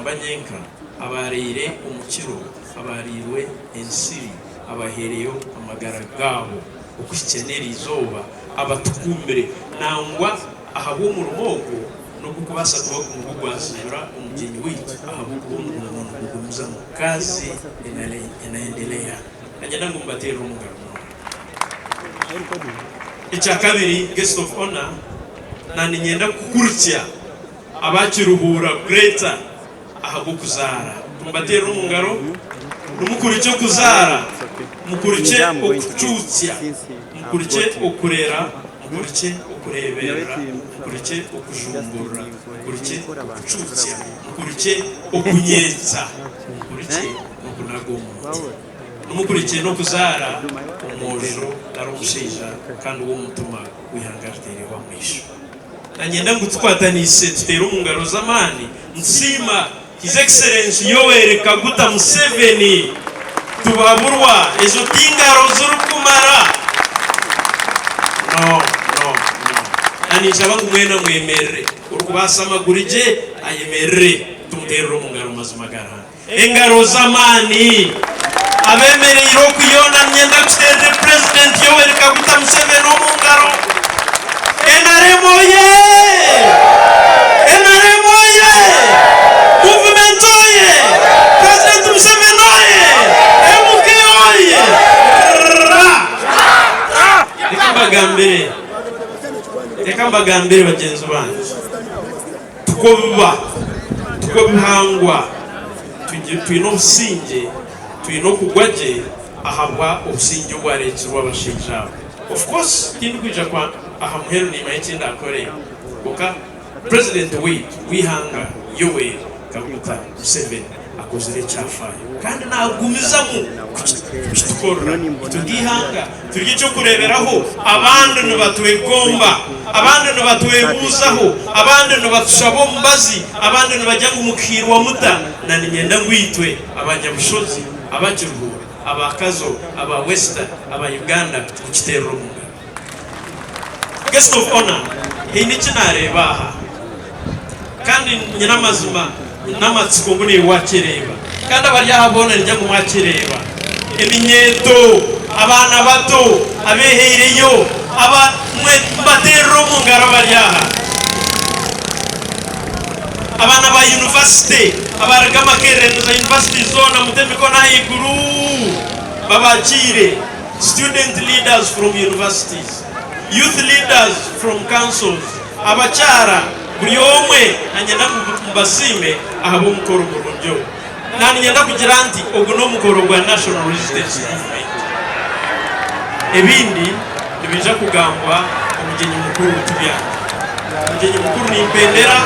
Tindikugamba nyenka, abaaraire omu kiro, abaariirwe ensiri, abaheereyo amagara gaabo okuhitsya n'eri izooba, abatukuumire. Nangwa ahabw'omurimo ogwo n'ogukubaasa kuba nigwo gwazibira omugyenyi waitu ahabw'okuba omurimo nigugumizamu. Kazi inaendelea. Nanyenda ngu mubateerere omu ngaro munonga. Ekyakabiri, Guest of Honour, na niinyenda kukurutsya aba Kiruhura Greater ahabw'okuzaara. Tumubateerere omu ngaro. Nimukurukye okuzaara, mukurukye okucuutsya, mukurukye okurera, mukurukye okureeberera, mukurukye okujumburura, mukurukye okucuutsya, mukurukye okunyeetsa, mukurukye n'okunaga omu muti. Nimukurukye n'okuzaara omwojo nari omushaija kandi w'omutima gw'eihanga riteereho amaisho. Nanyenda ngu tukwataniise tuteere omu ngaro z'amaani nitusiima His Excellency Yoweri Kaguta Museveni tubaburwa ezo ti ngaro zirikumara no no no na ninshaba ngu mwena mwemerere orikubaasa amaguru gye ayemerere tumuteerere omu ngaro mazima ga Ruhanga engaro z'amaani abemereire oku yoona niinyenda kuteerere President Yoweri Kaguta Museveni omu ngaro. NRM oye! NRM oye! Movement oye! President Museveni oye! MK oye! Ra! Reka mbagambire, reka mbagambire bagyenzi bangye, tikwo biba, tikwo bihangwa, twine obusingye, twine okugwa gye ahabwa obusingye obwareetsirwe abashaija aba. Of course tindikwija kwa aha muheru nimanya eki ndakore kwonka president waitu w'eihanga Yoweri Kaguta Museveni akozire ekyafaayo kandi nagumizamu kukitukorera itwe nk'eihanga turi eky'okureeberaho abandi nibatwegomba abandi nibatwebuuzaho abandi nibatushaba omubazi abandi nibagira ngu mukairwa muta na niinyenda ngu itwe abanyabushozi abakiruhuura Aba Kazo, aba Western, aba Uganda kukiteerera omu ngaro. Guest of Honour, haine eki naareeba aha kandi nyine amazima n'amatsiko ngu naiwe waakireeba kandi abari aha boona niinyija ngu mwakireeba. Eminyeeto, abaana bato, abeehaireyo, aba mwe mubateerere omu ngaro abari aha. Abaana ba yunivasite abaruga Makerere na za yunivasite zoona mute emikono ahaiguru babakiire. Student leaders from universities, youth leaders from councils, abakyara, buri omwe nanyenda ngu mbasiime ahabw'omukoro murungi ogu. Naninyenda kugira nti ogu n'omukoro gwa National Resistance Movement. Ebindi nibiija kugambwa omugyenyi mukuru Tubyanga. Omugyenyi mukuru nimpendera.